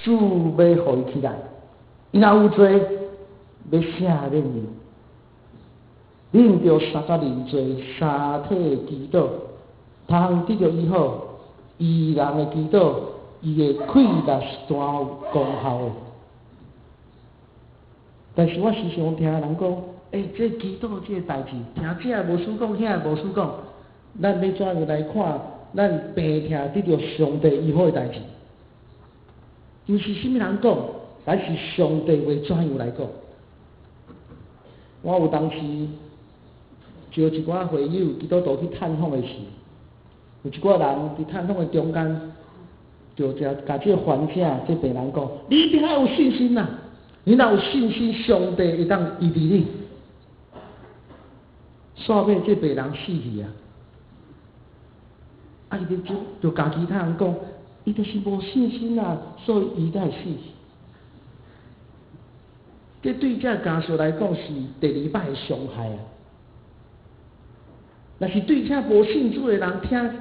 主欲予伊起來，伊若有罪，欲赦免伊。恁著相佮認罪，三體祈禱，逐項得著醫好，義人的祈禱，伊的氣力是大有功效的。但是我時常聽人講，這祈禱這个代誌，聽這個無輸講，遐个無輸講，咱欲怎樣來看？咱病痛得著上帝醫好的代誌，毋是啥物人講，而是上帝話怎樣來講。我有當時招一寡會友基督徒去探訪的時，有一寡人佇探訪的中間，就共這個患者、這個病人講：你一定愛有信心啦！你若有信心，上帝會當醫治你。煞尾這病人死去啊！啊，伊就就共其他人講，伊就是無信心啊，所以伊才會死。這對這家屬來講是第二擺的傷害啊！若是對這無信主的人聽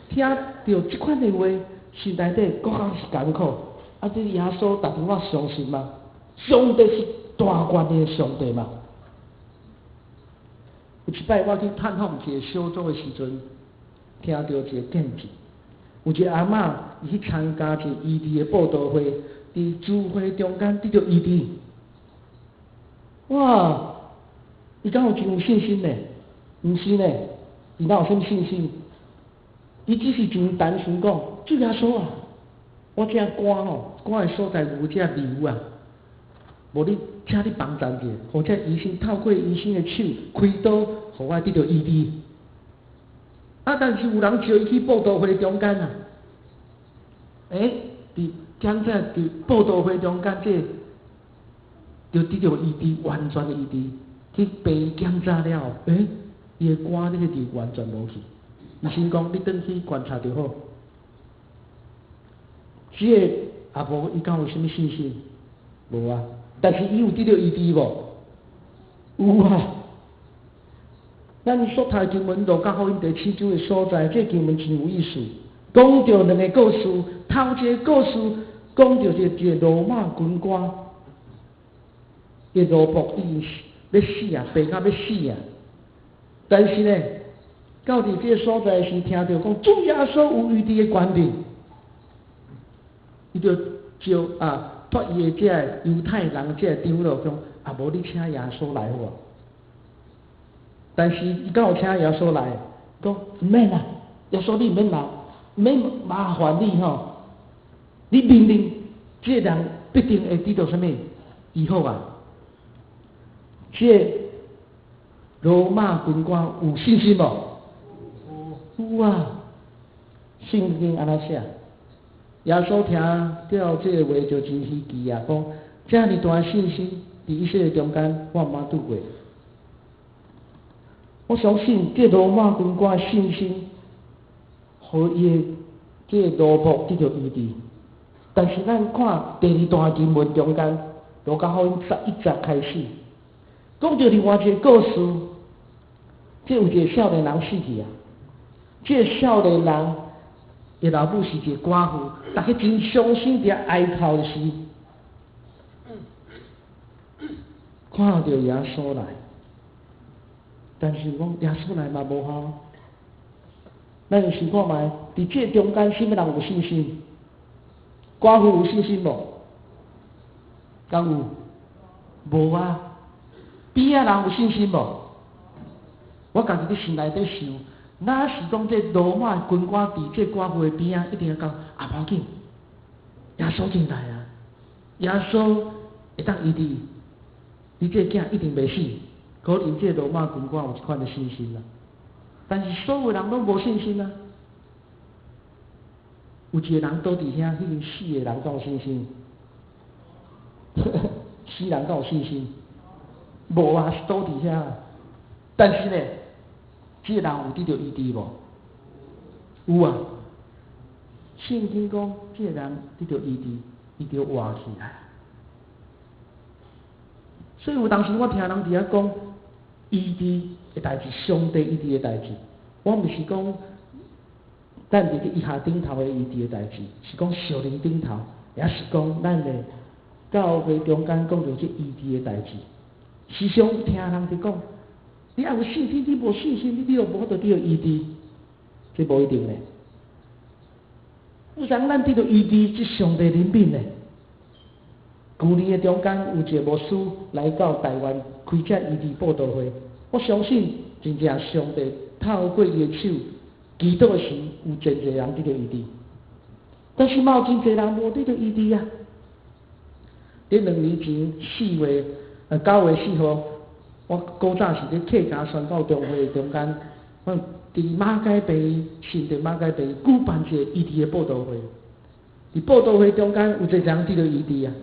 聽著這款的話，心內底閣較是艱苦。啊，這耶穌值得我相信嗎？上帝是大權的上帝嗎？有一擺我去探訪一個小組的時陣，聽著一個見證，有一個阿嬤，伊去參加一個醫治的佈道會，佇聚會中間得著醫治。哇！伊敢有真有信心呢？毋是呢，伊哪有啥物信心？伊只是真單純講，主耶穌啊，我這肝吼，肝的所在有這瘤啊，無你請你幫贊者，予這醫生透過醫生的手開刀，予我得著醫治。啊！但是有人召伊去佈道會中間啊，佇講者佇佈道會中間，這就得著醫治，完全的醫治。去病檢查了後，伊的肝這個瘤完全無去。醫生講，你轉去觀察就好。這個阿婆伊敢有啥物信心？無啊。但是伊有得著醫治無？有啊。咱所讀的經文，路加福音第七章的所在，這個經文真有意思。講著兩个故事，頭一个故事講著一個羅馬軍官，伊奴僕已經欲死啊，病到欲死啊。但是呢，到佇這個所在時，聽著講主耶穌有醫治的權柄，伊就召啊，託伊的這个猶太人這个長老講，啊，無你請耶穌來好無？但是伊敢有請耶穌來？講毋免啦，耶穌你毋免麻，毋免麻煩你吼。你命令這個人必定會得著啥物醫好啊？這個羅馬軍官有信心無？有啊。聖經按怎寫？耶穌聽著這个話就真稀奇啊！講遮爾大的信心，佇以色列中間，我毋捌拄過。我相信這羅馬軍官的信心，予伊的這个奴僕得著醫治。但是咱看第二段經文中間，路加福音11節開始，講著另外一个故事，這有一个少年人死去啊。這个少年人伊老母是一个寡婦，逐家真傷心佇遐哀哭的時，看著耶穌來，但是講耶穌來嘛無效。咱想看覓，佇這中間，啥物人有信心？寡婦有信心無？敢有？無啊！邊仔人有信心無？我家己佇心內底想，若是講這羅馬軍官佇這寡婦的邊仔，一定會講啊，無要緊，耶穌進來啊！耶穌會當醫治，你這个囝一定袂死。可能這羅馬軍官有這款的信心啦，但是所有人攏無信心啊！有一个人倒佇遐，彼个死的人敢有信心？死人敢有信心？無啊，是倒佇遐。但是呢，這个人有得著醫治無？有啊。聖經講，這个人得著醫治，伊就活起來。所以有當時我聽人佇遐講醫治的代誌，上帝醫治的代誌，我毋是講咱佇咧醫學頂頭的醫治的代誌，是講屬靈頂頭。也是講咱的教會中間講著這醫治的代誌，時常聽人佇講，你愛有信心，你無信心，你就無法度得著醫治，這無一定咧。有人咱得著醫治，這上帝憐憫咧。舊年的中間有一個牧師來到台灣開這醫治佈道會，我相信真正上帝透過伊的手祈禱的時，有真濟人得著醫治，但是嘛有真濟人無得著醫治啊。佇2年前4月，9月4號，我古早是佇客家宣教中會中間，我佇馬偕病院，新店馬偕病院舉辦一個醫治的佈道會。佇佈道會中間有濟人得著醫治啊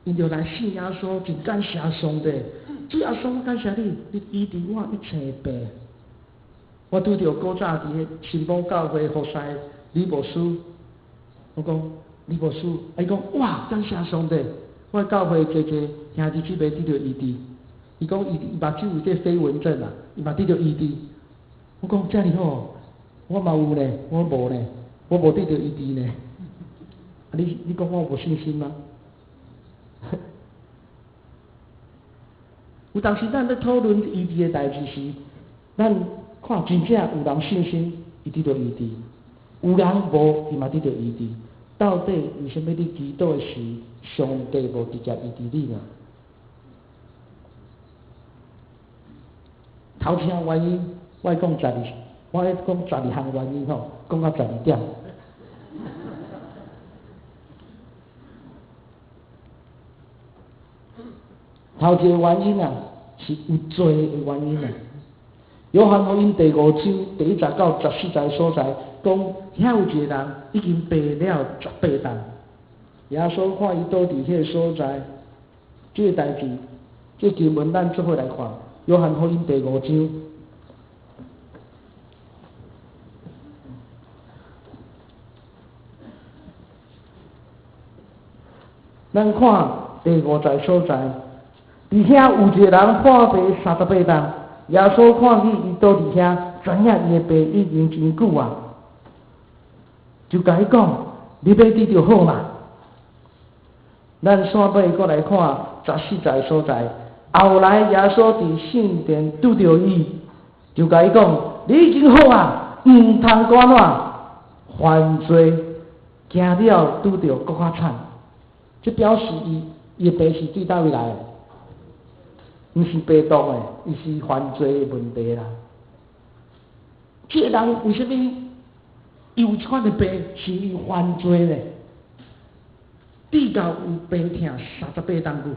！𪜶就來信耶穌，真感謝上帝。主耶穌，我感謝你，你醫治我一切病。我拄著古早佇彼新埔教會服侍李牧師，我講李牧師，伊講哇，感謝上帝，我教會濟濟兄弟姊妹得著醫治。伊講伊目睭有這飛蚊症啊，伊嘛得著醫治。我講遮爾好，我嘛有呢，我無呢，我無得著醫治呢。啊，你講我無信心嗎？有當時咱咧討論醫治的代誌時，咱看真正有人信心，伊得著醫治；有人無，伊嘛得著醫治。到底為啥物你祈禱的時，上帝無直接醫治你呢？頭一項原因，我愛講十二，我愛講十二項原因吼，講到12點。頭一個原因啊，是有罪的原因啊。約翰福音第五章第一節到14節所在，講遐有一個人已經病了18冬，耶穌看伊倒佇彼個所在，這個代誌，這個經文咱做伙來看。約翰福音第五章，咱看第五節所在。佇遐有一個人破病38冬，耶穌看見伊倒佇遐，知影伊的病已經真久啊，就共伊講：你欲得著好嗎？咱煞尾閣來看14節所在。後來耶穌佇聖殿拄著伊，就共伊講：你已經好啊，毋通閣按怎犯罪，驚了拄著閣較慘。這表示伊伊的病是對佗位來的？毋是病毒的，伊是犯罪的問題啦。這個人為啥物伊有這款的病？是伊犯罪咧，至到有病痛38冬久。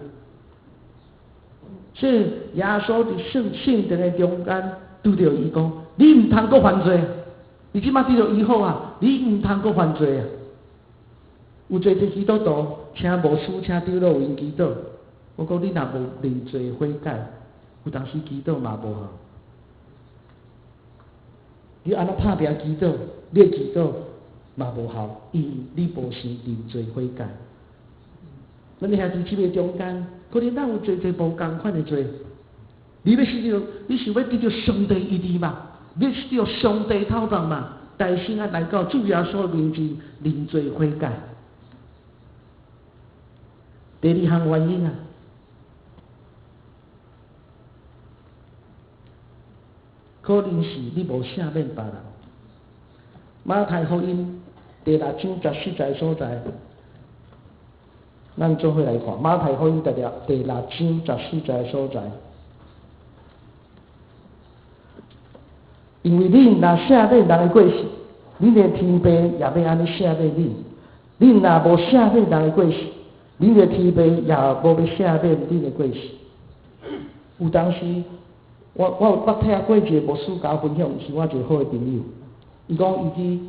所以耶穌佇聖殿的中間拄著伊講：你毋通閣犯罪，你這擺得著醫好啊！你毋通閣犯罪啊！有濟濟基督徒請牧師、請長老為𪜶祈禱。我講你若無認罪悔改，有當時祈禱嘛無效。你按怎拍拚祈禱，你的祈禱嘛無效，因為你無想認罪悔改。咱兄弟姊妹中間，可能咱有濟濟無仝款的罪。你欲得著，你想欲得著上帝醫治嗎？你欲得著上帝頭髮嗎？但是愛來到主耶穌面前認罪悔改。第二項原因啊，可能是你無赦免別人。馬太福音第六章14節所在，咱做伙來看馬太福音第六章14節所在。因為恁若赦免人的過失，恁的天父也欲按呢赦免恁；恁若無赦免人的過失，恁的天父也無欲赦免恁的過失。有當時，我有捌聽過一個牧師共我分享，是我一個好的朋友。伊講伊去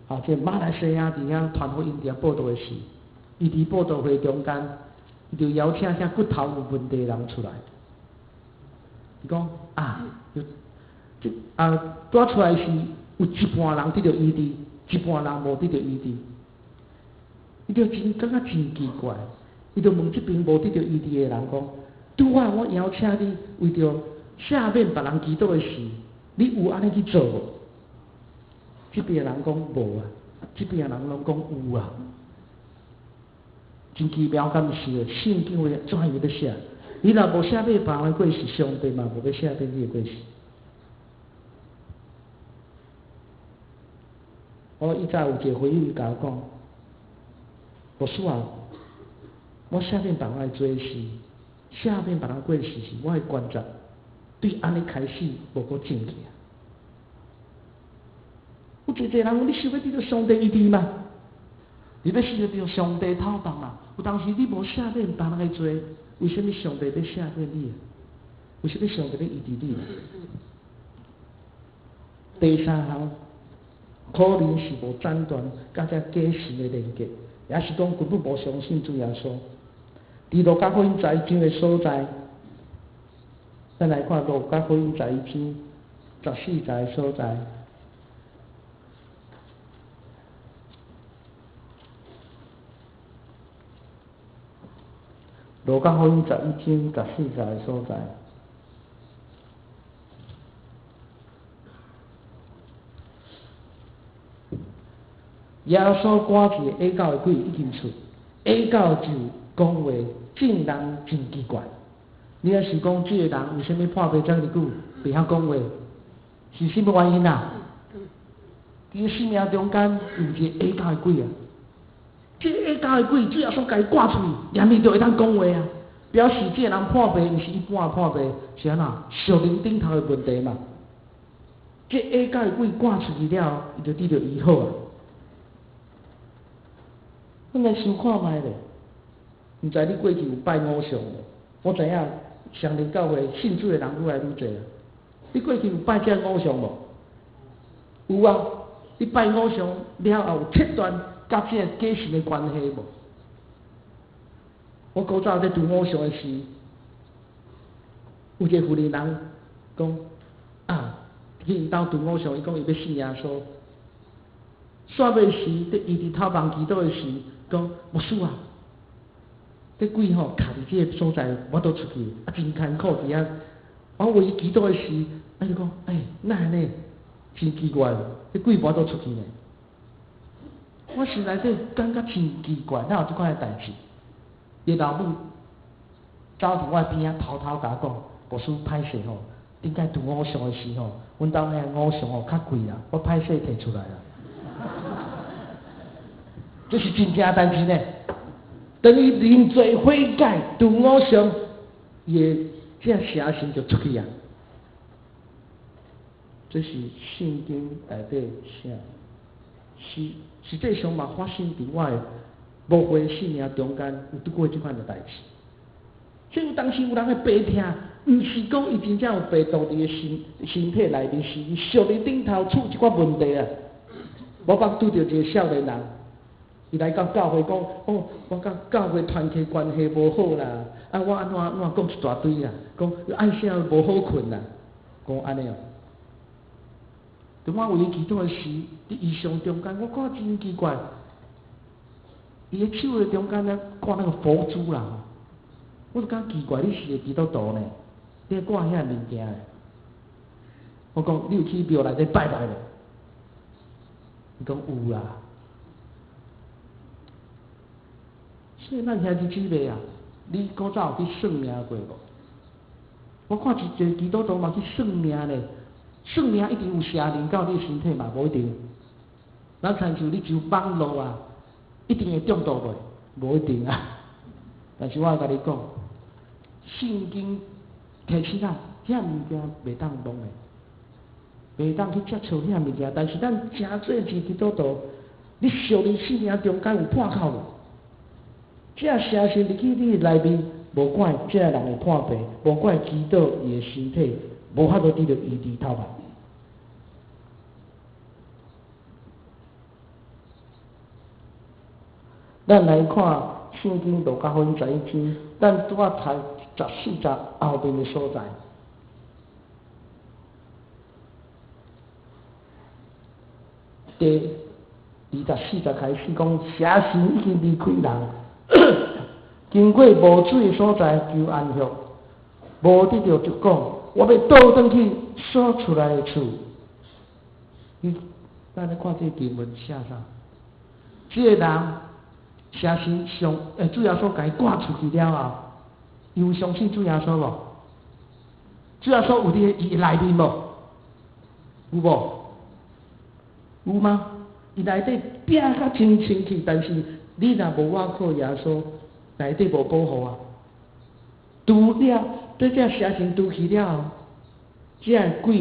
啊，這馬來西亞佇遐傳福音佇遐佈道的時，伊佇佈道會中間，伊就邀請遐骨頭有問題的人出來。伊講啊，這啊，帶出來時有一半人得著醫治，一半人無得著醫治。伊就真感覺真奇怪，伊就問這邊無得著醫治的人講：拄仔我邀請你為著赦免別人祈禱的時，你有按呢去做無？這邊的人講無啊，這邊的人攏講有啊。真奇妙，敢毋是？聖經話怎樣欲寫？你若無赦免別人的過失，上帝嘛無欲赦免你的過失。我以前有一個會友共我講，牧師啊，我赦免別人的罪是，赦免別人過失是我的觀察，對按呢開始無閣正去啊。有濟濟人，你想欲得著上帝醫治嗎？你欲想欲得著上帝透放嘛？有當時你無赦免別人的罪，為啥物上帝欲赦免你？為啥物上帝欲醫治你？第三項，可能是無斬斷佮這假神的連結，抑是講根本無相信主耶穌。佇路加福音十一章的所在，咱來看路加福音十一章十四節的所在。路加福音十一章十四節的所在。耶穌趕一个下狗的鬼已經出，下狗就講話，眾人真奇怪。你若是講這个人為啥物破病遮爾久，袂曉講話，是啥物原因啊？佇生命中間有一个下狗的鬼啊！這个下狗的鬼，主耶穌共伊趕出去，連面就會當講話啊！表示這个人破病，毋是一般的破病，是按怎？屬靈頂頭的問題嘛。這个下狗的鬼趕出去了，伊就得著醫好啊！咱來想看覓咧，毋知你過去有拜偶像無？我知影上帝教會信主的人愈來愈濟啊。你過去有拜這偶像無？有啊！你拜偶像了後，有切斷佮這个假神的關係無？我古早佇除偶像的時，有一个婦人講啊，去𪜶兜除偶像，伊講伊欲信耶穌。煞尾時，佇伊佇透房祈禱的時，講牧師啊，這鬼吼卡佇這个所在，無法度出去，啊真艱苦佇遐。我為伊祈禱的時，啊伊講，欸，哪會按呢？真奇怪，這鬼無法度出去呢。我心內底感覺真奇怪，哪有這款的代誌？伊老母走佇我邊仔，偷偷共我講，牧師歹勢吼，頂擺除偶像的時吼，阮兜彼个偶像吼較貴啦，我歹勢提出來啦。這是真正的代誌呢。當伊認罪悔改，除偶像，伊的這邪神就出去啊。這是聖經內底寫，是實際上嘛發生佇我的牧會生命中間有拄過這款的代誌。所以有當時有人的病痛，毋是講伊真正有病毒佇伊身體內面，是伊屬靈頂頭出一寡問題啊。我捌拄著一个少年人，伊來到教會講：哦，我佮教會團契關係無好啦，啊，我按怎按怎講一大堆啊，講暗時無好睏啦，講按呢哦。當我為伊祈禱的時，佇異象中間，我看真奇怪，伊的手的中間咧掛那個佛珠啦，我就感覺奇怪，你是个基督徒呢？你掛遐物件？我講你有去廟內底拜拜無？伊講有啦。所以咱兄弟姊妹啊，你古早有去算命過無？我看一個基督徒嘛去算命咧，算命一定有邪靈到你身體嘛，無一定。咱親像你上網路啊，一定會中毒袂？無一定啊。但是我共你講，聖經提醒咱，遐物件袂當摸的，袂當去接觸遐物件。但是咱誠濟是基督徒，你屬靈生命中間有破口無？這邪神入去你內面，無怪這个人會破病，無怪祈禱伊的身體無法度得著醫治頭髮。咱來看聖經路加福音十一章，咱拄仔讀十四節後面的所在。第24節開始講，邪神已經離開人，經過無水的所在求安息，無得著就講，我欲倒轉去所出來的厝。你咱來看這個經文寫啥？這个人邪神上，主耶穌共伊趕出去了後，伊有相信主耶穌無？主耶穌有佇伊內面無？有無？有嗎？伊內底拼甲真清氣，但是你若無倚靠耶穌，內底無保護啊。除了對這邪神除去了後，這个鬼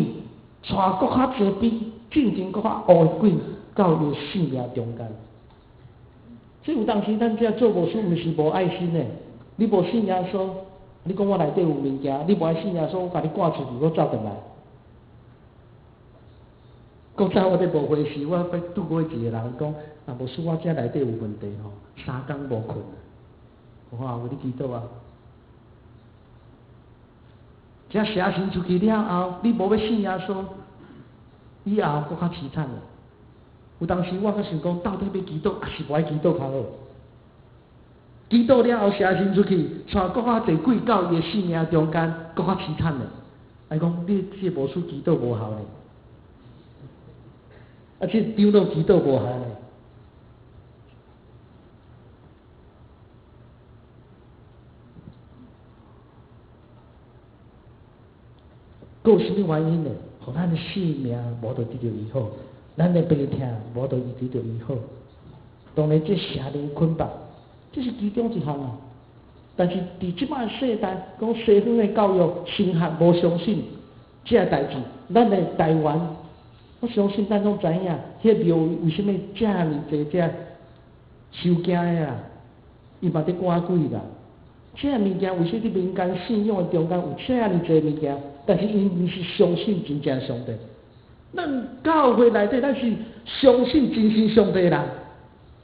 帶閣較濟比進前閣較烏的鬼到伊的性命中間。所以有當時咱這做牧師毋是無愛心的，你無信耶穌，你講我內底有物件，你無愛信耶穌，我共你趕出去，閣走轉來。古早我佇牧會時，我捌拄過一個人講，啊，牧師，我這內底有問題吼，3工無睏。我講啊，為你祈禱啊。這邪神出去了後，你無欲信耶穌，以後閣較淒慘了。有當時我閣想講，到底欲祈禱，抑是無愛祈禱較好？祈禱了後，邪神出去，帶閣較濟鬼到伊的性命中間，閣較淒慘咧。伊講你這個牧師祈禱無效咧，啊，這長老祈禱無效咧。閣有啥物原因呢？予咱的性命無得得著醫好，咱的病痛無得得著醫好。當然，這邪靈捆綁，這是其中一項啊。但是佇這擺世代，講西方的教育、神學無相信這个代誌，咱的台灣，我相信咱攏知影，彼個廟為啥物遮爾濟這收驚的啊？伊嘛佇趕鬼啦。這个物件為啥佇民間信仰的中間有遮爾濟物件？但是𪜶毋是相信真正上帝。咱教會內底，咱是相信真神上帝的人，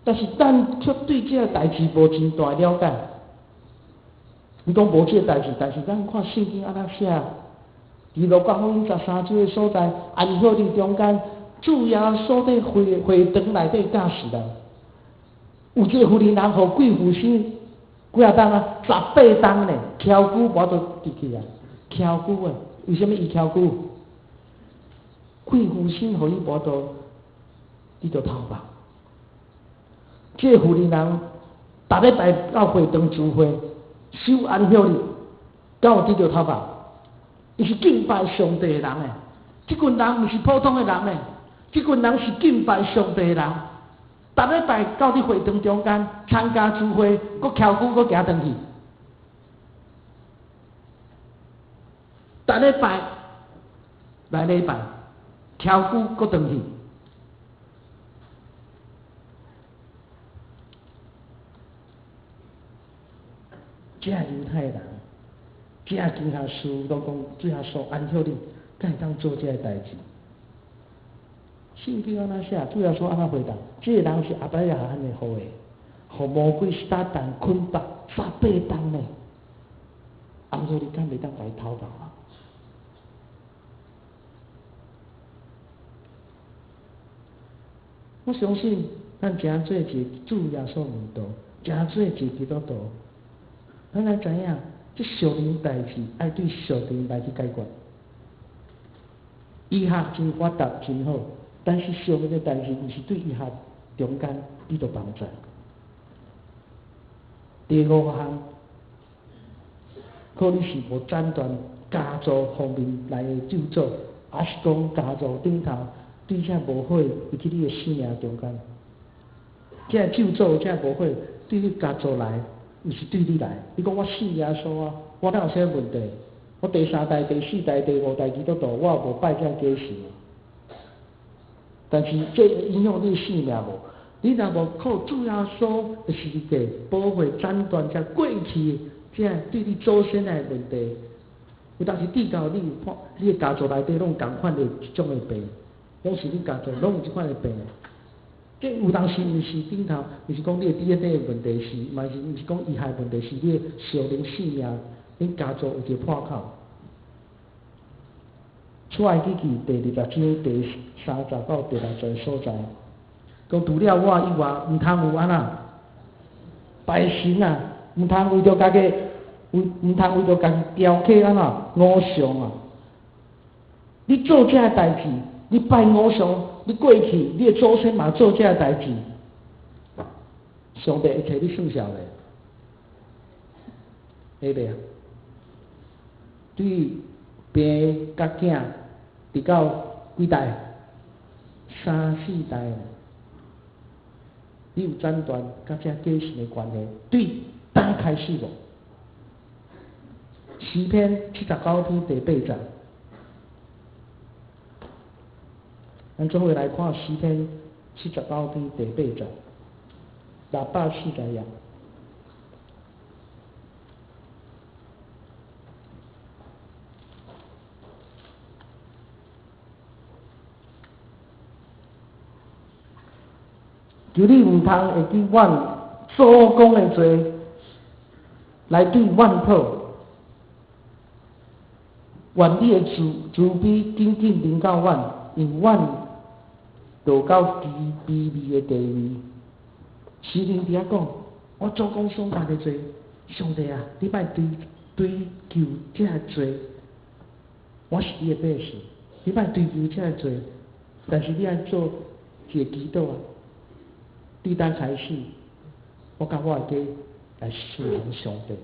但是咱卻對這個代誌無真大了解。你講無這個代誌，但是咱看聖經按怎寫？佇路加福音13章的所在，安息日中間，主耶穌佇會會堂內底教示人，有一個婦人予鬼附身幾若冬啊？18冬呢，蹺久無法度出去啊，蹺久啊，為啥物伊蹺久？鬼附身，予伊無法度得著頭髮。這個婦人，逐禮拜到會堂聚會，守安息日，敢有得著頭髮？伊是敬拜上帝的人欸，這群人毋是普通的人欸，這群人是敬拜上帝的人。逐禮拜到佇會堂中間參加聚會，閣蹺久閣行轉去。逐禮拜來禮拜，蹺久閣轉去。這猶太人，這經學士攏講，主耶穌安息日，敢會當做這个代誌？聖經按怎寫？主耶穌按怎回答？這个人是亞伯拉罕的後裔，予魔鬼撒旦捆綁18冬呢。安息日敢袂當共伊偷走啊？我相信咱誠做一个主耶穌門徒，誠做一個基督徒，咱愛知影，這屬靈代誌愛對屬靈來去解決。醫學真發達真好，但是屬靈的代誌毋是對醫學中間得著幫助。第五項，可能是無斬斷家族方面來的咒詛，抑是講家族頂頭對這無好入去你的生命中間。這個咒詛，這個無好對你家族來，毋是對你來。你講我信耶穌啊，我哪有啥問題？我第三代、第四代、第五代基督徒，我也無拜這假神。但是這會影響你的性命無？你若無靠主耶穌的十字架保護斬斷這過去這對你祖先的問題，有當時至到你有看，你的家族內底攏有仝款的這種的病，攏是你家族攏有這款的病。這有當時毋是頂頭，毋是講你的 DNA 的問題，是嘛是毋是講醫學問題，是你的屬靈性命，恁家族有一個破口。出埃及記第20章第30到第60所在，講除了我以外，毋通有按怎拜神啊，毋通為著家己，毋通為著家己雕刻按怎偶像啊！你做這个代誌，你拜偶像，你過去你的祖先嘛做這个代誌，上帝會揣你算數咧，會袂啊？對爸佮囝，直到幾代？三四代。你有斬斷佮這假神的關係，對當開始無？詩篇79篇第八節，咱做伙來看詩篇七十九篇第八節，640頁。求你毋通會記阮祖公的罪，來對阮討。願你的慈悲緊緊臨到阮，因為阮落到卑微的地位。詩人佇遐講：我祖公所犯的罪，上帝啊，你莫追究這个罪。我是你的百姓，你莫追究這个罪，但是你愛做一个祈禱啊。對當開始，我佮我的家來侍奉上帝。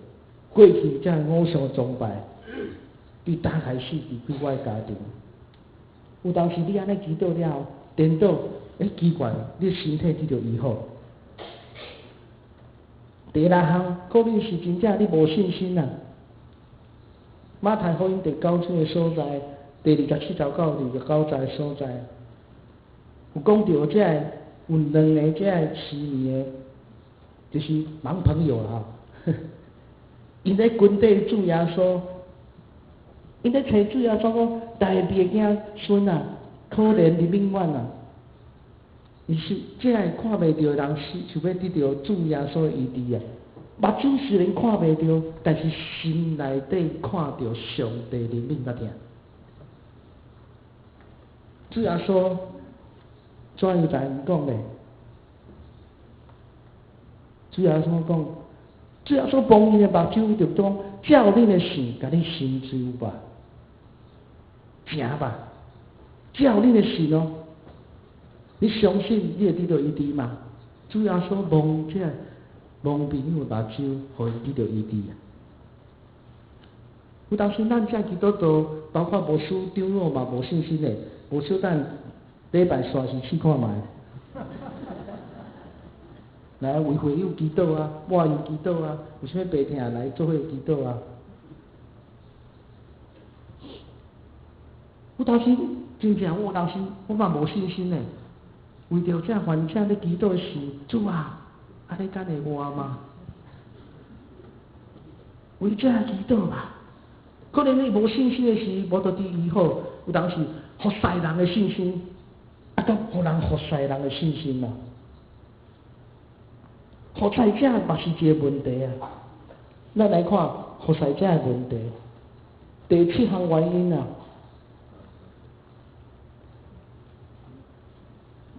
過去這个偶像崇拜，對當開始離開我的家庭。有當時你按呢祈禱了後，顛倒，奇怪，你身體得著醫好。第六項，可能是真正你無信心啊。馬太福音第九章的所在，第27節到29節的所在，有講著這个有兩个這个痴迷的，就是盲朋友啦吼。𪜶咧跟綴主耶穌，𪜶咧揣主耶穌講，大衛的囝孫啊，可憐憐憫阮啊！伊是這个看袂著的人，是想欲得著主耶穌的醫治啊！目睭雖然看袂著，但是心內底看著上帝憐憫佮疼。主耶穌怎樣來講咧？主耶穌講，主耶穌摸𪜶的目睭，就講照恁的信，共恁成就吧，行吧，照恁的信哦。你相信你會得著醫治嗎？主耶穌摸這個盲朋友的目睭，予伊得著醫治啊！有當時咱遮基督徒，包括牧師、長老嘛，無信心的，無小等禮拜煞時試看覓。來為會友祈禱啊，抹油祈禱啊，有啥物病痛來做伙祈禱啊。有當時真正，我有當時我嘛無信心的，為著這患者咧祈禱的時，主啊，按呢敢會活嗎？為這祈禱吧。可能你無信心的時，無得得醫好。有當時服侍人的信心，啊，佮予人服侍人的信心啊。服侍者嘛是一个問題啊。咱來看服侍者的問題。第七項原因啊，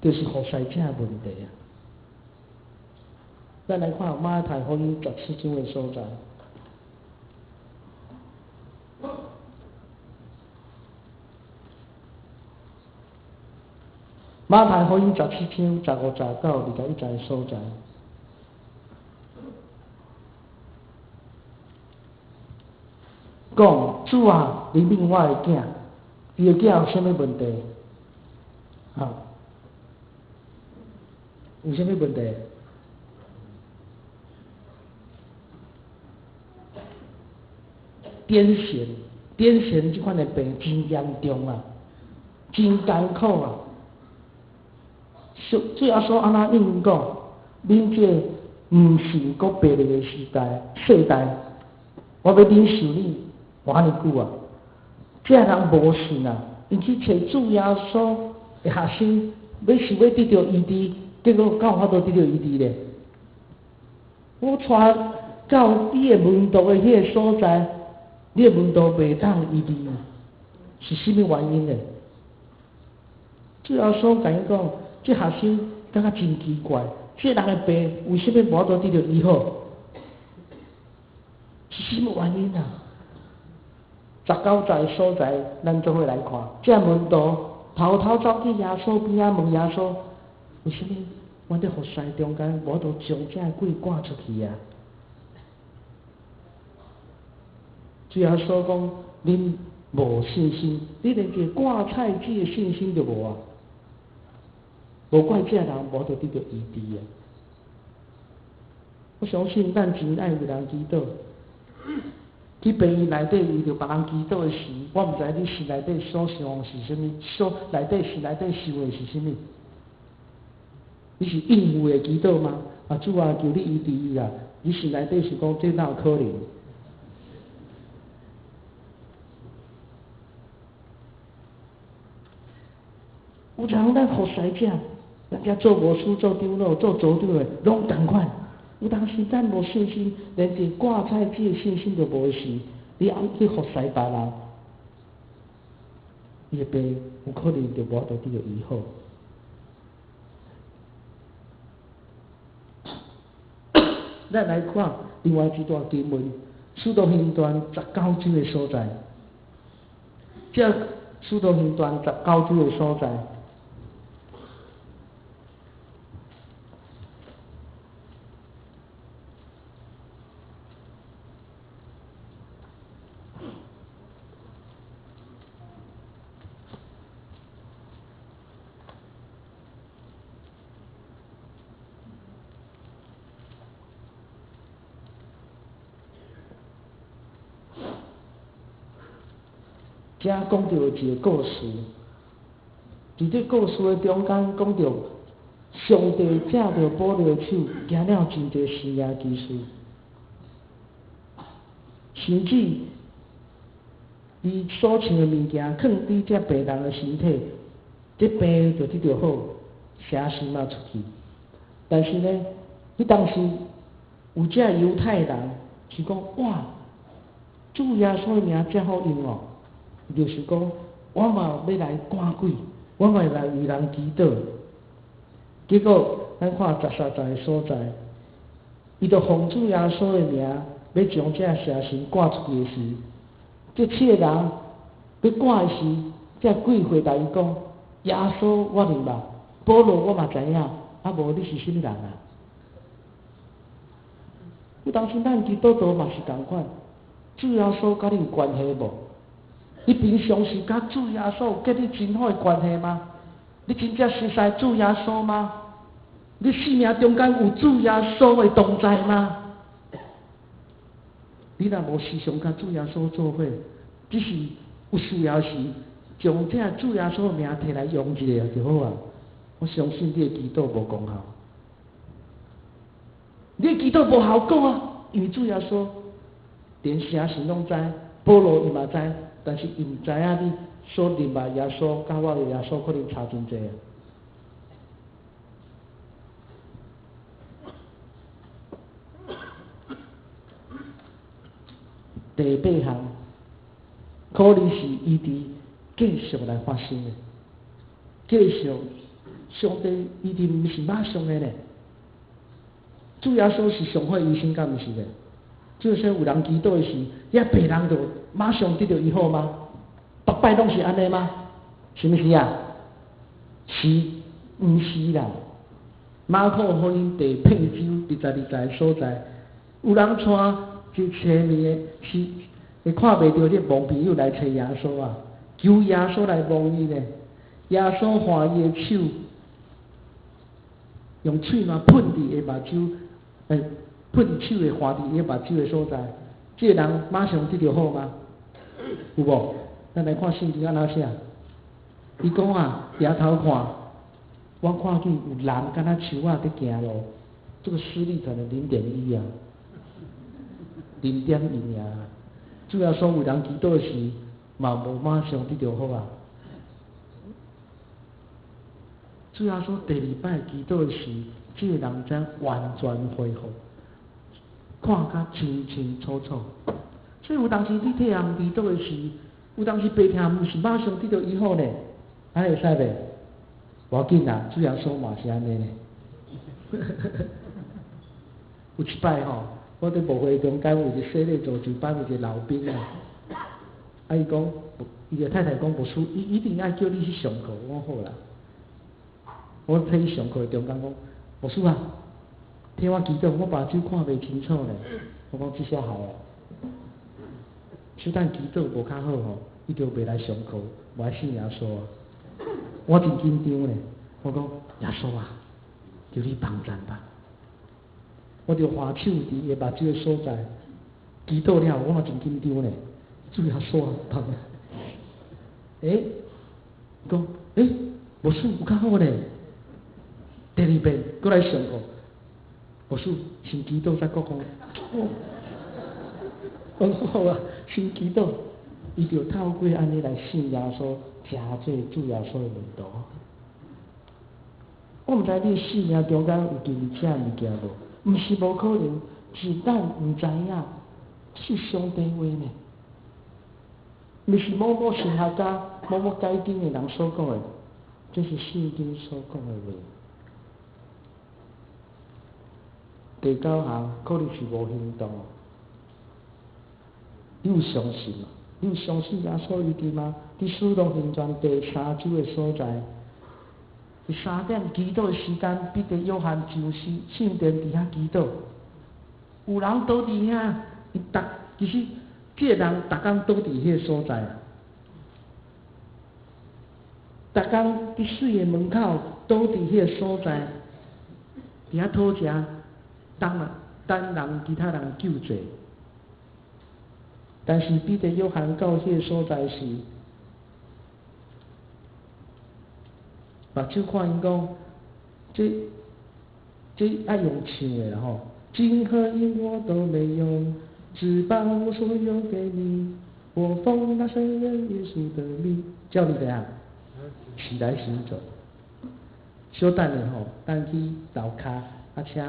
就是服侍者的問題啊。咱來看馬太福音17章的所在。馬太福音17章15節到21節的所在，講主啊，憐憫我的囝，伊的囝有啥物問題？啊，有啥物問題？癲癇，癲癇這款的病真嚴重啊，真艱苦啊。主耶穌按怎應講？恁這毋信閣悖逆的時代、世代，我欲忍受你偌爾久啊？這人無信啊，𪜶去揣主耶穌的學生，欲想欲得著醫治，結果敢有法度得著醫治咧？我帶到你的門徒的彼個所在，你的門徒袂當醫治，是啥物原因咧？主耶穌共伊講，這學生感覺真奇怪，這人的病為啥物無法度得著醫好？是啥物原因啊？19節所在，咱做伙來看，這門徒偷偷走去耶穌邊仔問耶穌，為啥物我佇服侍中間，無法度將這鬼趕出去啊！主耶穌講：恁無信心，你連一個割菜籽的信心都無啊！無怪這人無法度得著醫治啊！我相信咱真愛為人祈禱。去病院內底為著別人祈禱的時，我毋知你心內底所想是啥物，所內底心內底想的是啥物？你是應付的祈禱嗎？啊，主啊，求你醫治伊啊！你心內底是講這哪有可能？有人咱服侍者，咱遮做牧師、做長老、做組長的，攏仝款。有當時咱無信心，連一個割菜籽的信心都無時，你按去服侍別人，伊的病有可能就無法度得著醫好。咱來看另外一段經文，《使徒行傳》十九章的所在。這《使徒行傳》十九章的所在。遮講著一個故事，佇這故事的中間講著上帝藉著保羅手行了真濟神蹟奇事，甚至伊所穿的物件囥佇這病人的身體，這病就得著好，邪神嘛出去。但是呢，彼當時有這猶太人是講哇，主耶穌的名遮好用哦，就是講我嘛欲來趕鬼，我嘛來為人祈禱。結果咱看十三節的所在，伊就奉主耶穌的名，欲將這邪神趕出去的時，這七個人欲趕的時，這鬼回答伊講：耶穌我認捌，保羅我嘛知影，啊無你是啥物人啊？有當時咱基督徒嘛是仝款，主耶穌佮你有關係無？你平常時佮主耶穌有建立真好的關係嗎？你真正熟似主耶穌嗎？你生命中間有主耶穌的同在嗎？你若無時常佮主耶穌做伙，只是有需要時將這主耶穌的名提來用一下就好啊！我相信你的祈禱無功效，你的祈禱無效果啊！因為主耶穌連邪神攏知，保羅伊嘛知，但是伊毋知影你所認捌耶穌，佮我的耶穌可能差真濟啊！第八項，可能是醫治繼續來發生的，繼續上帝醫治毋是馬上的咧。主耶穌是上好的醫生，敢毋是咧？主耶穌有人祈禱的時，遐病人就馬上得著醫好嗎？逐擺攏是按呢嗎？是毋是啊？是，毋是啦。馬可福音第八章22節所在，有人帶一斜面的，是會看袂著的盲朋友來揣耶穌啊，求耶穌來摸伊咧。耶穌換伊的手，用喙瀾噴佇伊目睭，噴佇手的換佇伊目睭的所在，這個人馬上得著好嗎？有無？咱來看聖經按怎寫。伊講啊，抬頭看，我看見有人敢若樹仔佇行路，這個視力可能0.1啊，0.1爾。主耶穌為人祈禱時，嘛無馬上得著好啊。主耶穌第二擺祈禱時，這個人才完全恢復，看甲清清楚楚。所以有當時你替人祈禱的時，有當時病痛毋是馬上得著醫好呢，按呢會使袂？無要緊啦，主耶穌嘛是按呢呢。有一擺吼，我佇牧會中間有一個洗禮造就班有一個老兵啊，啊伊講，伊个太太講牧師，伊一定愛叫你去上課，我講好啦。我替伊上課的中間講，牧師啊，替我祈禱，我目睭看袂清楚咧。我講這下害啊！小等祈禱無較好吼，伊就袂來上課，無愛信耶穌啊！我真緊張咧，我講耶穌啊，求你幫贊吧！我就橫手佇伊的目睭的所在，祈禱了後，我嘛真緊張咧，主耶穌啊，幫！欸，講欸，牧師有較好咧。第二遍閣來上課，牧師先祈禱再閣講。我講好啊，先祈禱，伊就透過按呢來信耶穌，成做主耶穌的門徒。我毋知你生命中間有經歷這物件無？毋是無可能，是咱毋知影是上帝話呢。毋是某某神學家、某某解經的人所講的，這是聖經所講的話。第九項可能是無行動。你有相信嗎？你有相信耶穌醫治嗎？佇使徒行傳第三章的所在，佇3點祈禱的時間，彼得、約翰上聖殿佇遐祈禱，有人倒佇遐，伊逐其實這個人逐工倒佇彼個所在啊，逐工佇水的門口倒佇彼個所在，佇遐討食，等啊等人其他人救濟。但是彼得、約翰到彼個所在時，目睭看𪜶講，這這愛用唱的啦吼，金和銀我都沒有，只把我所有給你。我奉拿撒勒人耶穌的名，叫你怎樣？起來行走。小等下吼，咱去樓跤啊，請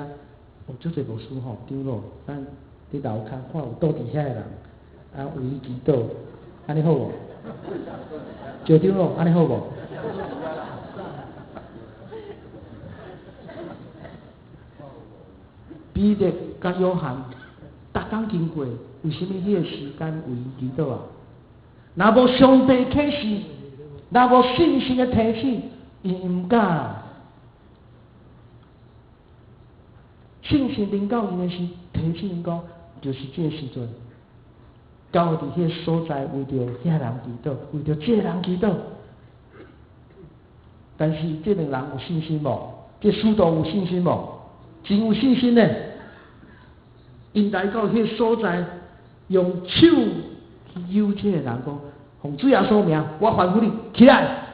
有足濟牧師吼，長老，咱佇樓跤看有倒佇遐的人，啊為伊祈禱，按呢好無？趙長老，按呢好無？彼得佮約翰，逐工經過，為啥物彼個時間為伊祈禱啊？若無上帝啟示，若無信心的提醒，伊毋敢。信心臨到𪜶的時，提醒𪜶講，就是這個時陣，到佇彼個所在為著遐人祈禱，為著這個人祈禱。但是這兩人有信心無？這使徒有信心無？真有信心呢！𪜶來到彼個所在，用手去揪這個人講：奉主耶穌名，我吩咐你起來。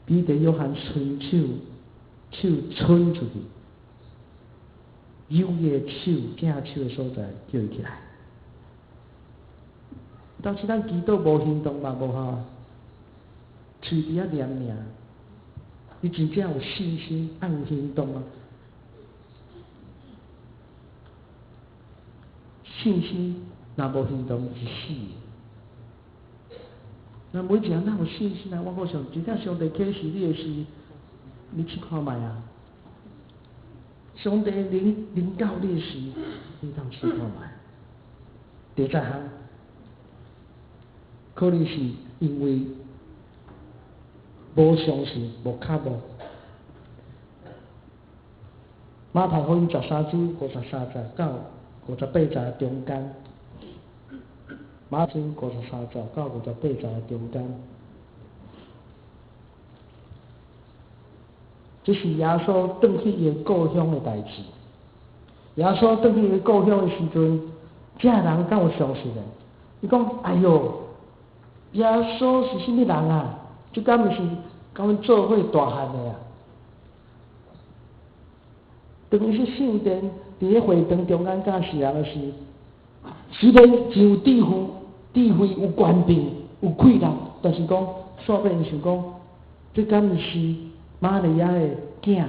彼得、約翰伸手，手伸出去，揪伊的手，正手的所在，叫伊起來。當時咱祈禱無行動嘛無效啊，喙佇遐念爾，你真正有信心，愛有行動啊！信心若無行動是死的。那每一個人若有信心啊，我講上，真正上帝啟示你的時，你試看覓啊！上帝臨臨到你的時，你通試看覓。第十項，可能是因為無相信、無腳步。馬太福音13章53節到58節中間，馬太53節到58節中間，這是耶穌轉去伊的故鄉的代誌。耶穌轉去伊的故鄉的時陣，這人敢有相信的？伊講：哎喲，耶穌是啥物人啊？這敢毋是佮阮做伙大漢的啊？當伊去聖殿，佇咧會堂中間教世人的時，雖然真有智慧、智慧有權柄、有氣力，但是講，煞尾𪜶想講，這敢毋是瑪利亞的囝？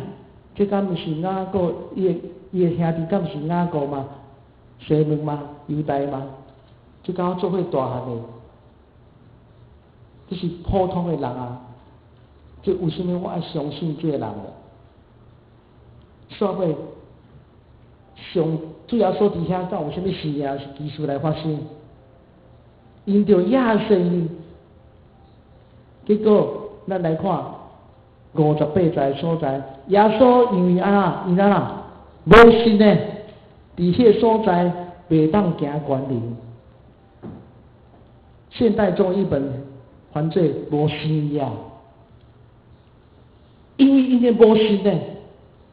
這敢毋是雅各？伊的伊的兄弟敢毋是雅各嗎？西門嗎？猶大嗎？這敢我做伙大漢的，這是普通的人啊！這為啥物我愛相信這個人呢？煞尾上主耶穌佇遐，敢有啥物事啊？是奇事來發生？𪜶著亞信，結果咱來看， 58节所在，耶穌因為按怎，因按怎，無信呢，佇彼个所在袂當行關門。現代中譯本翻做無生意啊，因為𪜶的無信呢，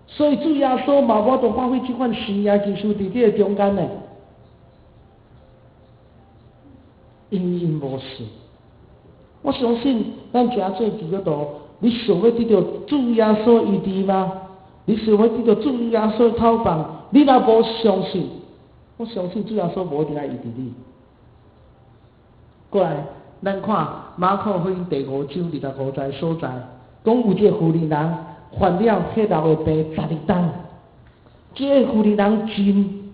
所以主耶穌嘛無法度發揮這款神蹟奇事佇這个中間呢，因為𪜶無信。我相信咱誠濟基督徒，你想欲得著主耶穌醫治嗎？你想欲得著主耶穌透放？你若無相信，我相信主耶穌無一定愛醫治你。過來，咱看馬可福音第五章25節所在，講有一個婦人人患了血漏的病12冬，這個婦人人真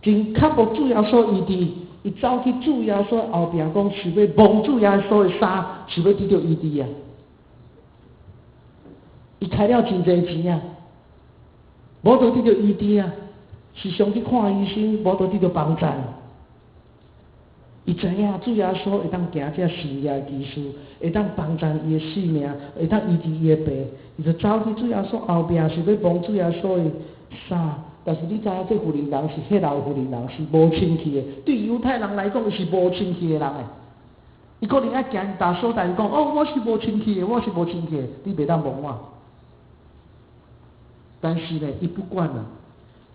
真渴慕主耶穌醫治，伊走去主耶穌後壁講，想欲摸主耶穌的衫，想欲得著醫治啊！伊開了真濟錢啊，無得得著醫治啊，時常去看醫生，無得得著幫贊。伊知影主耶穌會當行這神蹟奇事，會當幫贊伊的性命，會當醫治伊的病，伊就走去主耶穌後壁，想欲摸主耶穌的衫。但是你知影，這婦人人是血漏婦人人，是無清氣的。對猶太人來講，伊是無清氣的人欸。伊可能愛行大所在，講哦，我是無清氣的，我是無清氣的，你袂當摸我。但是呢，伊不管啦，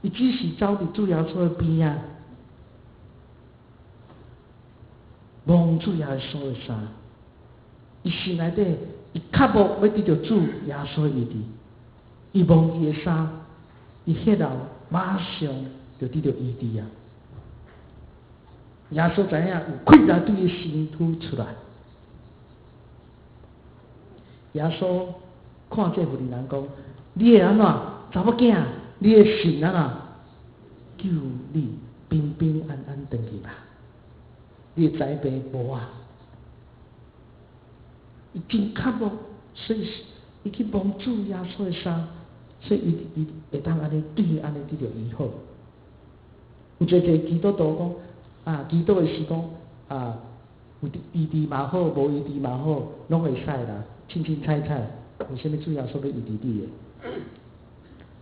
伊只是走佇主耶穌的邊仔。摸主耶穌的衫，伊心內底，伊渴慕欲得著主耶穌的醫治，伊摸伊的衫，伊血漏馬上就得著醫治啊！耶穌知影有氣力對伊身軀出來，耶穌看這婦人人講：你會按怎？查某囝，你的信按怎？救你平平安安轉去吧。你的災病無啊？伊真渴慕，所以伊去摸主耶穌的衫，所以伊伊會當按呢對按呢得著醫好。有濟濟基督徒講啊，祈禱的時講啊，有醫治嘛好，無醫治嘛好，攏會使啦，凊凊彩彩，為啥物主耶穌欲醫治你的？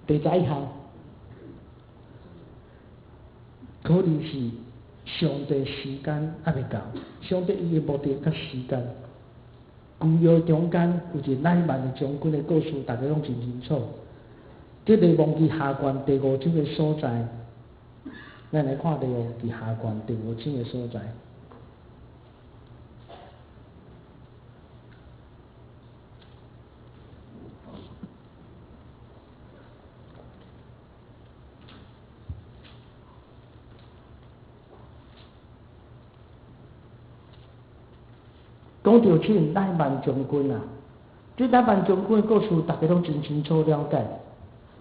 第11項，可能是上帝時間猶未到，上帝伊的目的佮時間。舊約中間有一個乃縵的將軍的故事，大家攏真清楚。這列王記下卷第五章的所在，咱來看列王記下卷第五章的所在。講著這個乃縵將軍啊，這乃縵將軍的故事，大家攏真清楚了解。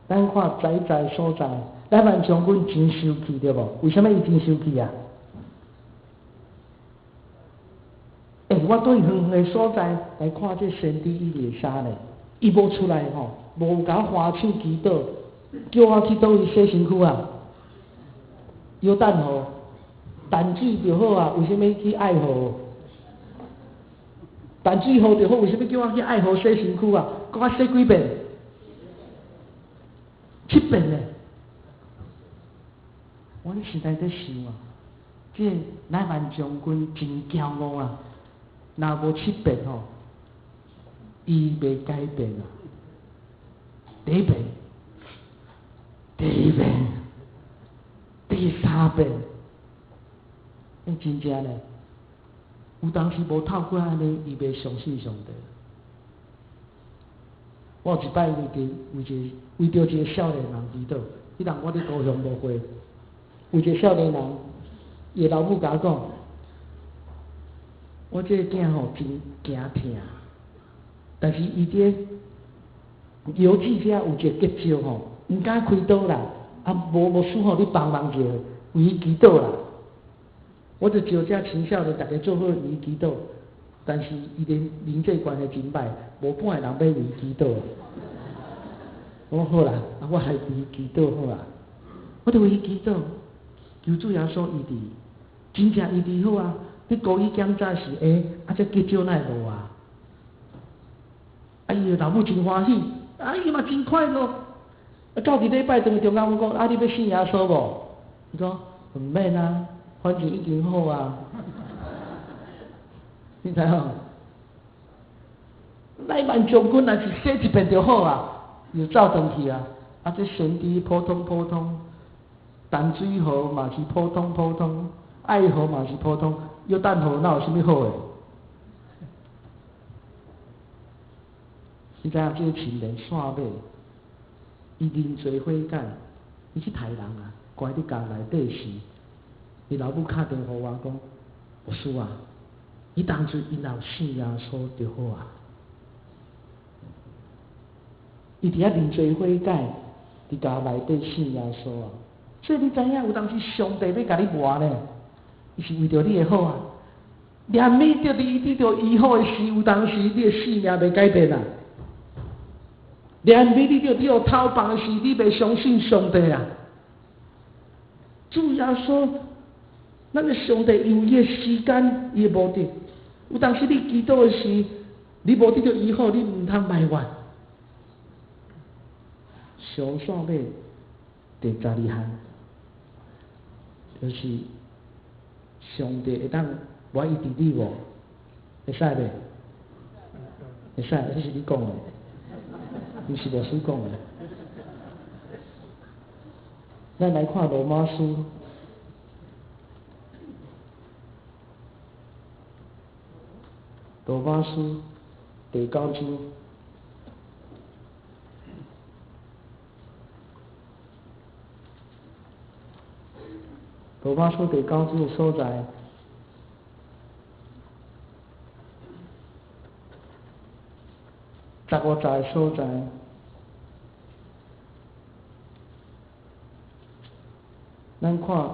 咱看11節所在，乃縵將軍真生氣對無？為啥物伊真生氣啊？欸，我對遠遠的所在來看這先知以利沙呢，伊無出來吼，無共我揮手祈禱，叫我去佗位洗身軀啊？約旦河，淡水就好啊，為啥物去愛河？淡水河就好，為啥物叫我去愛河洗身軀啊？閣愛洗幾遍？七遍呢？我咧實在咧想啊，這個乃縵將軍真驕傲啊！若無七遍吼，伊袂改變啊。第一遍，第二遍，第三遍，欸，真正呢，有當時無透過按呢，伊袂相信上帝。我有一擺為著為一為著一個少年人祈禱，彼陣我佇高雄牧會，有一個少年人，伊的老母共我講，我這個囝吼真驚疼，但是伊佇個藥劑遮有一個結石吼，毋敢開刀啦，啊無牧師吼，你幫忙者，為伊祈禱啦。我就招遮青少年，逐家做伙為伊祈禱，但是伊的人際關係真歹，無半個人欲為伊祈禱。我講好啦，啊我來為伊祈禱好啊，我就為伊祈禱，求主耶穌醫治，真正醫治好啊！你高醫檢查時，欸，啊這結石哪會無啊？啊，伊的老母真歡喜，啊，伊嘛真快樂。啊，到一禮拜轉去中間，我講啊，你欲信耶穌無？伊講毋免啊，反正已經好啊。你知影？乃縵將軍若是洗一遍就好啊，又走轉去啊。啊，這先知普通普通，淡水河嘛是普通普通，愛河嘛是普通，約旦河哪有啥物好的？你知影這個青年煞尾，伊認罪悔改，伊去刣人啊，關佇監內底時，伊老母敲電話予我講，牧師啊，伊當初伊若有信耶穌就好啊。伊佇遐認罪悔改，佇監內底信耶穌啊。所以你知影有當時上帝欲共你磨呢，伊是為著你的好啊。連你著你得著醫好的時，有當時你的性命袂改變啊。連你得著你予偷放的時，你袂相信上帝啊。主耶穌，咱的上帝有伊的時間，伊的目的。有當時你祈禱的時，你無得著醫好，你毋通埋怨。上煞尾第12項，就是上帝會當無愛醫治你無？會使袂？會使，這是你講的，毋是牧師講的。咱來看羅馬書，羅馬書第九章。羅馬書第九章的所在，15節的所在，咱看，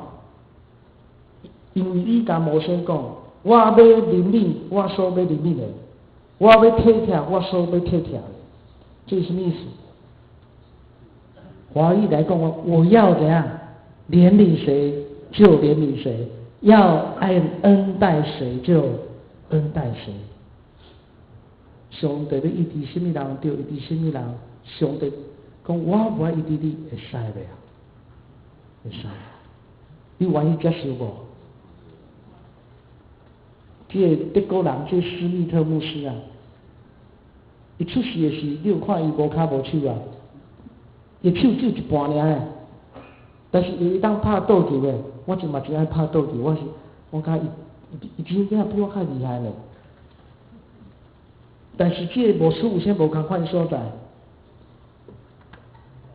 因為伊共摩西講，我欲憐憫我所欲憐憫的，我欲體貼我所欲體貼的，這是什麼意思？華語來講，我要怎樣憐憫誰就憐憫誰，要愛恩待誰就恩待誰。上帝欲醫治啥物人，就醫治啥物人。上帝講我無愛醫治你，會使袂啊？會使。你願意接受無？這個德國人，這個斯密特牧師啊，伊出世的時，你有看伊無跤無手啊？伊手只有一半爾，但是伊會當拍桌球的，我真嘛真愛拍桌球，我是我感覺伊伊真正比我較厲害呢。但是這個牧師有啥無仝款所在？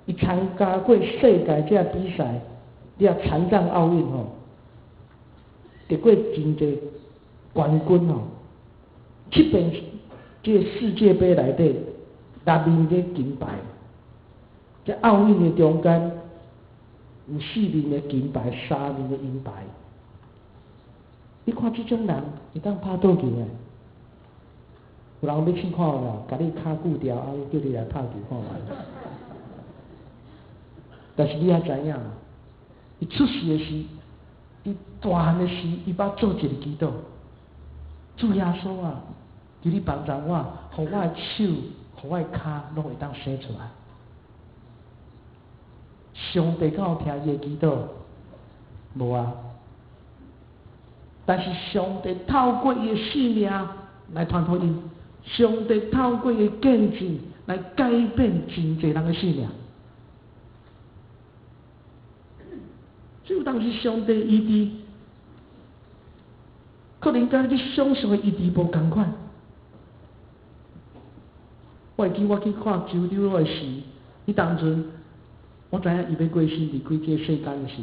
伊參加過世界這比賽，這殘障奧運吼，得過真濟冠軍吼，七遍這個世界盃內底六面的金牌，這奧運的中間有四面的金牌，三面的銀牌。你看這種人會當拍桌球的，有人欲試看無？共你跤鋸掉，啊，叫你來拍球看覓。但是你愛知影，伊出世的時，伊大漢的時，伊捌做一個祈禱，主耶穌啊，求你幫助我，予我的手，予我的跤，攏會當生出來。上帝敢有聽伊的祈禱？無啊。但是上帝透過伊的性命來傳福音，上帝透過伊的見證來改變真濟人的性命。所以有當時上帝醫治，可能佮你想像的醫治無仝款。我會記我去看周長老的時，彼當陣我知影伊欲過身離開這個世間時，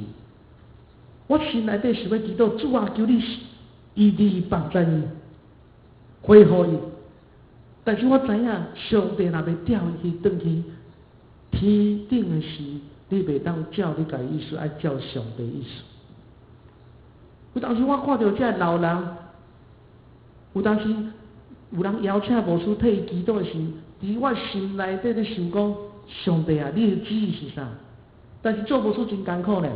我心內底想欲祈禱，主啊，求你醫治幫助伊，恢復伊。但是我知影上帝若欲調伊去轉去天頂的時，你袂當照你家己意思，愛照上帝意思。有當時我看著這老人，有當時有人邀請牧師替伊祈禱的時，佇我心內底咧想講，上帝啊，你的旨意是啥？但是做牧師真艱苦呢。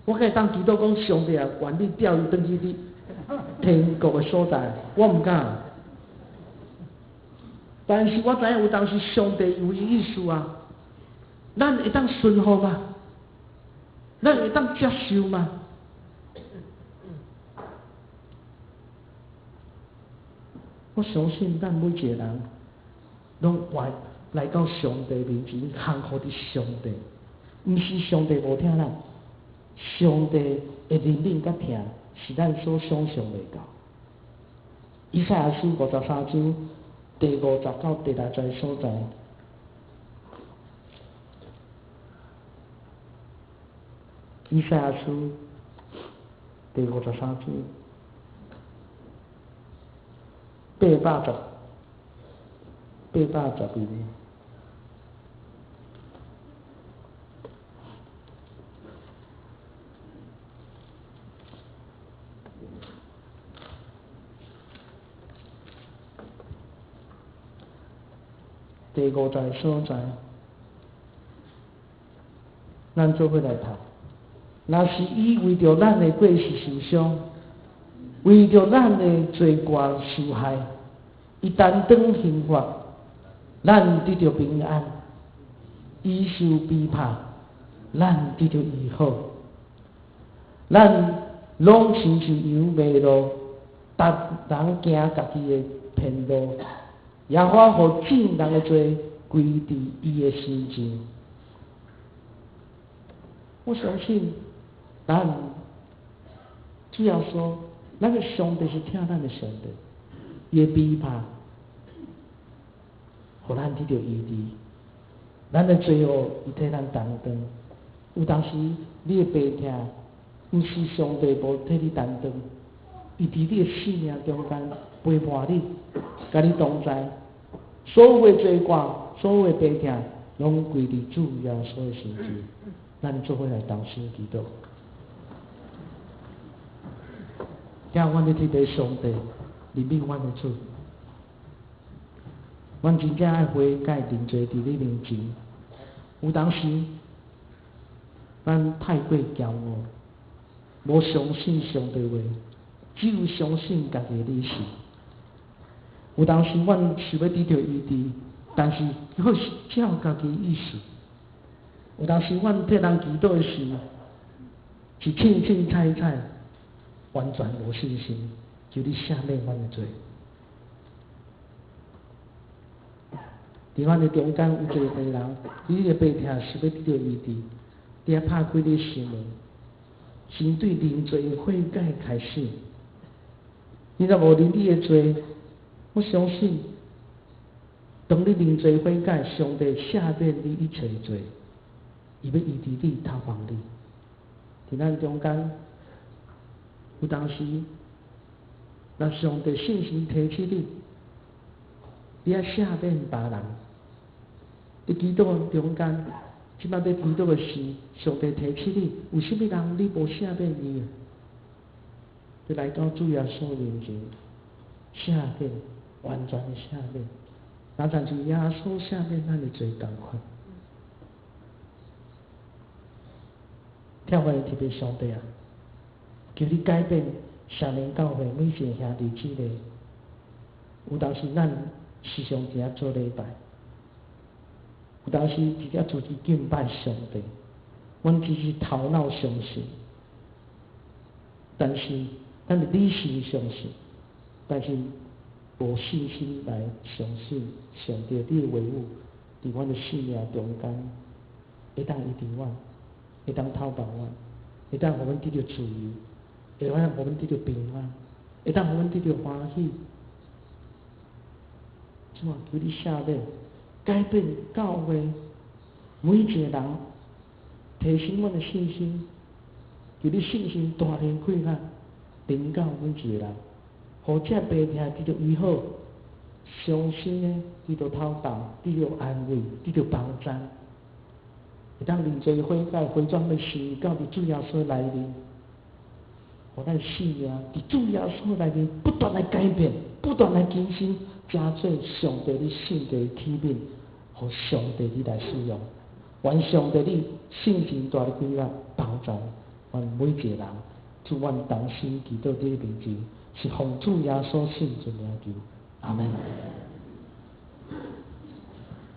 我敢會當祈禱講，上帝啊，願你調伊轉去你天國的所在，我毋敢。但是我知影有當時上帝有伊意思啊，咱會當順服嗎？咱會當接受嗎？我相信咱每一個人，攏願來到上帝面前，降服佇上帝。毋是上帝無疼咱，上帝的憐憫佮疼是咱所想象袂到。以賽亞書53章第50到第60節所在。以賽亞書第53章811。第5節所在，咱做伙來讀。若是伊為著咱的過失受傷，為著咱的罪過受害，伊擔當刑罰，咱得著平安；伊受鞭打，咱得著醫好。咱攏親像羊迷路，逐人行家己的偏路。耶和華予眾人的罪歸佇伊的身上。我相信，咱主耶穌，咱的上帝是疼咱的上帝，伊的鞭打，予咱得著醫治。咱的罪惡，伊替咱擔當。有當時你的病痛，毋是上帝無替你擔當，伊佇你的生命中間陪伴你，佮你同在。所有的罪過，所有的病痛，攏歸佇主耶穌的身上。咱做伙來同心祈禱。聽阮咧提提上帝，憐憫阮的主，阮真正愛悔改認罪佇你面前。有當時，咱太過驕傲，無相信上帝話，只有相信家己的理性。有當時，阮想欲得著醫治，但是閣是照家己意思。有當時，阮替人祈禱的時，是凊凊彩彩，完全無信心，求你赦免阮的罪。佇阮的中間有一个病人，你的病痛想欲得著醫治，你愛拍開你的心門，先對認罪悔改開始。你若無認你的罪，我相信，當你認罪悔改，上帝赦免你一切的罪，伊欲醫治你、透放你。佇咱中間，有當時，若上帝信心提起你，你愛赦免別人。佇祈禱中間，這擺欲祈禱的時，上帝提起你，有啥物人你無赦免伊？你來到主耶穌面前，赦免，完全的赦免，若親像耶穌赦免咱的罪仝款。疼阮的天父上帝啊，求你改變雙連教會每一个兄弟姊妹。有當時咱時常佇遐做禮拜，有當時佇遮組織敬拜上帝，阮只是頭腦相信，但是咱是理性相信，但是無信心來相信上帝你的話語，佇阮的生命中間會當醫治阮，會當透放阮，會當予阮得著自由，會當予阮得著平安，會當予阮得著歡喜。主啊，求你赦免，改變教會每一個人，提升阮的信心，求你信心大力開發，臨到每一個人，予這病痛得著醫好，傷心的得著透放，得著安慰，得著幫助，會當認罪悔改，回轉的心到佇主耶穌內面，予咱生命佇主耶穌內面不斷來改變，不斷來更新，成做上帝你聖潔的器皿，予上帝你來使用。願上帝你聖靈大力開發幫助阮每一個人，祝阮同心祈禱佇你面前，是奉主耶穌聖尊名求，阿們。